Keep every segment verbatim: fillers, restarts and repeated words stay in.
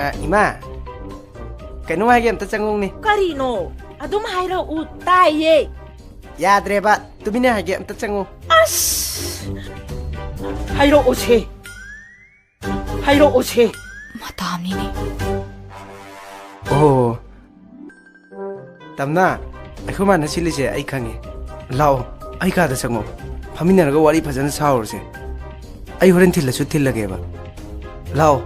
ꯑ, ꯏꯃꯥ, ꯀꯩꯅꯣꯝ ꯍꯥꯏꯒꯦ, ꯑꯝꯇ ꯆꯪꯉꯛꯎꯅꯦ꯫ ꯀꯔꯤꯅꯣ? ꯑꯗꯨꯝ ꯍꯥꯏꯔꯛꯎ, ꯇꯥꯏꯌꯦ꯫ ꯌꯥꯗ꯭ꯔꯦꯕ, ꯇꯨꯃꯤꯟꯅ ꯍꯥꯏꯒꯦ, ꯑꯝꯇ ꯆꯪꯉꯛꯎ꯫ ꯑꯁ! ꯍꯥꯏꯔꯛꯑꯣꯁꯦ꯫ ꯍꯥꯏꯔꯛꯑꯣꯁꯦ꯫ ꯃꯇꯥꯝꯅꯤꯅꯦ꯫ ꯑꯣ꯫ ꯇꯝꯅ, ꯑꯩꯈꯣꯏ ꯃꯥꯅ ꯁꯤꯜꯂꯤꯁꯦ ꯑꯩ ꯈꯪꯉꯦ꯫ ꯂꯥꯛꯑꯣ, ꯑꯩ ꯀꯥꯗ ꯆꯪꯉꯣ꯫ ꯐꯝꯃꯤꯟꯅꯔꯒ ꯋꯥꯔꯤ ꯐꯖꯅ ꯁꯥꯔꯨꯔꯁꯦ꯫ ꯑꯩ ꯍꯣꯔꯦꯟ ꯊꯤꯜꯂꯁꯨ ꯊꯤꯜꯂꯒꯦꯕ꯫ ꯂꯥꯛꯑꯣ꯫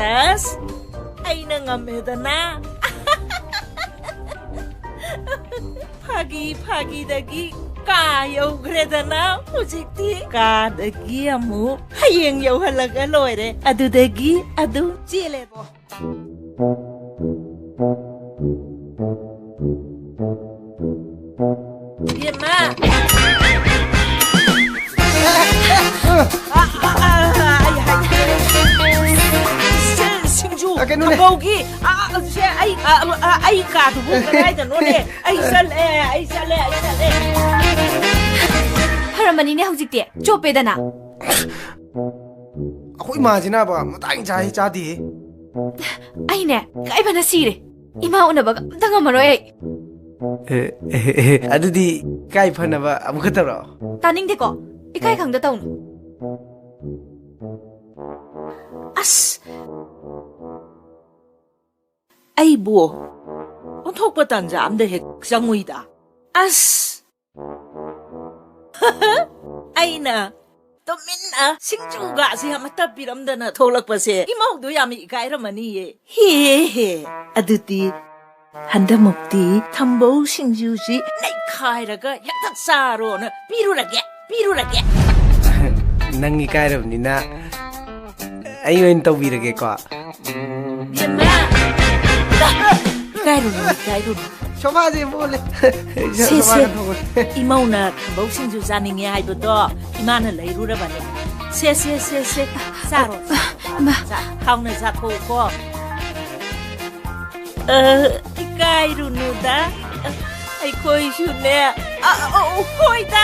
ꯑꯁ, ꯑꯩꯅ ꯉꯝꯃꯦꯗꯅ꯫ ꯐꯥꯒꯤ ꯐꯥꯒꯤꯗꯒꯤ ꯀꯥ ꯌꯧꯈ꯭ꯔꯦꯗꯅ꯫ ꯍꯧꯖꯤꯛꯇꯤ ꯀꯥꯗꯒꯤ ꯑꯃꯨꯛ ꯍꯌꯦꯡ ꯌꯧꯍꯜꯂꯒ ꯂꯣꯏꯔꯦ꯫ ꯑꯗꯨꯗꯒꯤ ꯑꯗꯨꯝ ꯆꯦꯜꯂꯦ꯫ ꯏꯕꯦꯝꯃ! ꯑ, ꯑ, ꯑ, ꯑ, ꯑꯩ ꯍꯥꯏꯒꯦ꯫ ꯁꯤ-, ꯁꯤꯡꯖꯨ ꯑ, ꯀꯩꯅꯣꯅꯦ꯫ ꯊꯝꯕꯧꯒꯤ, ꯑ, ꯑ, ꯁꯦ, ꯑꯩ, ꯑ, ꯑ, ꯑ, ꯑꯩ ꯀꯥꯗꯨꯕꯨ ꯀꯗꯥꯏꯗꯅꯣꯅꯦ? ꯑꯩ ꯆꯠꯂꯦ, ꯑꯩ ꯆꯠꯂꯦ, ꯑꯩ ꯆꯠꯂꯦ꯫ ꯐꯔꯝꯃꯅꯤꯅꯦ ꯍꯧꯖꯤꯛꯇꯤ, ꯆꯣꯞꯄꯦꯗꯅ꯫ ꯑꯩꯈꯣꯏ ꯏꯃꯥꯁꯤꯅꯕ ꯃꯇꯥꯡ ꯆꯥꯏ ꯆꯥꯗꯦ꯫ ꯑꯩꯅꯦ, ꯏꯀꯥꯏꯕꯅ ꯁꯤꯔꯦ꯫ ꯏꯃꯥ ꯎꯅꯕꯒ ꯑꯝꯇ ꯉꯝꯃꯔꯣꯏ ꯑꯩ꯫ ꯑꯦ, ꯑꯦ, ꯑꯦ, ꯑꯗꯨꯗꯤ ꯏꯀꯥꯏ ꯐꯅꯕ ꯑꯃꯨꯛꯀ ꯇꯧꯔꯛꯑꯣ꯫ ꯇꯥꯅꯤꯡꯗꯦꯀꯣ꯫ ꯏꯀꯥꯏ ꯈꯪꯗ ꯇꯧꯅꯨ꯫ ꯑꯁ! ꯑꯩꯕꯨ ꯑꯣꯟꯊꯣꯛꯄ ꯇꯥꯟꯖꯥ ꯑꯝꯗ ꯍꯦꯛ ꯆꯪꯉꯨꯏꯗ꯫ ꯑꯁ! ꯑꯩꯅ ꯇꯨꯃꯤꯟꯅ ꯁꯤꯡꯖꯨꯒꯥꯁꯦ ꯑꯃꯠꯇ ꯄꯤꯔꯝꯗꯅ ꯊꯣꯛꯂꯛꯄꯁꯦ ꯏꯃꯧꯗꯣ ꯌꯥꯝ ꯏꯀꯥꯏꯔꯝꯃꯅꯤꯌꯦ꯫ ꯍꯦ ꯍꯦ, ꯑꯗꯨꯗꯤ ꯍꯟꯗꯛꯃꯨꯛꯇꯤ ꯊꯝꯕꯧ ꯁꯤꯡꯖꯨꯁꯤ ꯅꯩꯈꯥꯏꯔꯒ ꯍꯦꯛꯇ ꯆꯥꯔꯣꯅ ꯄꯤꯔꯨꯔꯒꯦ, ꯄꯤꯔꯨꯔꯒꯦ꯫ ꯅꯪ ꯏꯀꯥꯏꯔꯕꯅꯤꯅ ꯑꯩ ꯑꯣꯏꯅ ꯇꯧꯕꯤꯔꯒꯦꯀꯣ꯫ ꯏꯕꯦꯝꯃ! ꯏꯀꯥꯏꯔꯨꯅꯨ, ꯏꯀꯥꯏꯔꯨꯅꯨ꯫ ꯁꯣꯐꯥꯁꯦ ꯃꯣꯠꯂꯦ꯫ ꯁꯦ, ꯁꯣꯐꯥ ꯁꯦ꯫ ꯅꯥꯟꯊꯣꯛꯑꯣ꯫ ꯏꯃꯧꯅ ꯊꯝꯕꯧ ꯁꯤꯡꯖꯨ ꯆꯥꯅꯤꯡꯉꯦ ꯍꯥꯏꯕꯗꯣ ꯏꯃꯥꯅ ꯂꯩꯔꯨꯔꯕꯅꯦ꯫ ꯁꯦ, ꯁꯦ, ꯁꯦ, ꯁꯦ꯫ ꯆꯥꯔꯣ, ꯆꯥꯔꯣ꯫ ꯏꯃꯥ꯫ ꯆꯥ-, ꯍꯥꯎꯅ ꯆꯥꯊꯣꯛꯎꯀꯣ꯫ ꯑ, ꯏꯀꯥꯏꯔꯨꯅꯨꯗ꯫ ꯑꯩꯈꯣꯏꯁꯨꯅꯦ꯫ ꯑ, ꯑ, ꯑ, ꯍꯣꯏꯗ꯫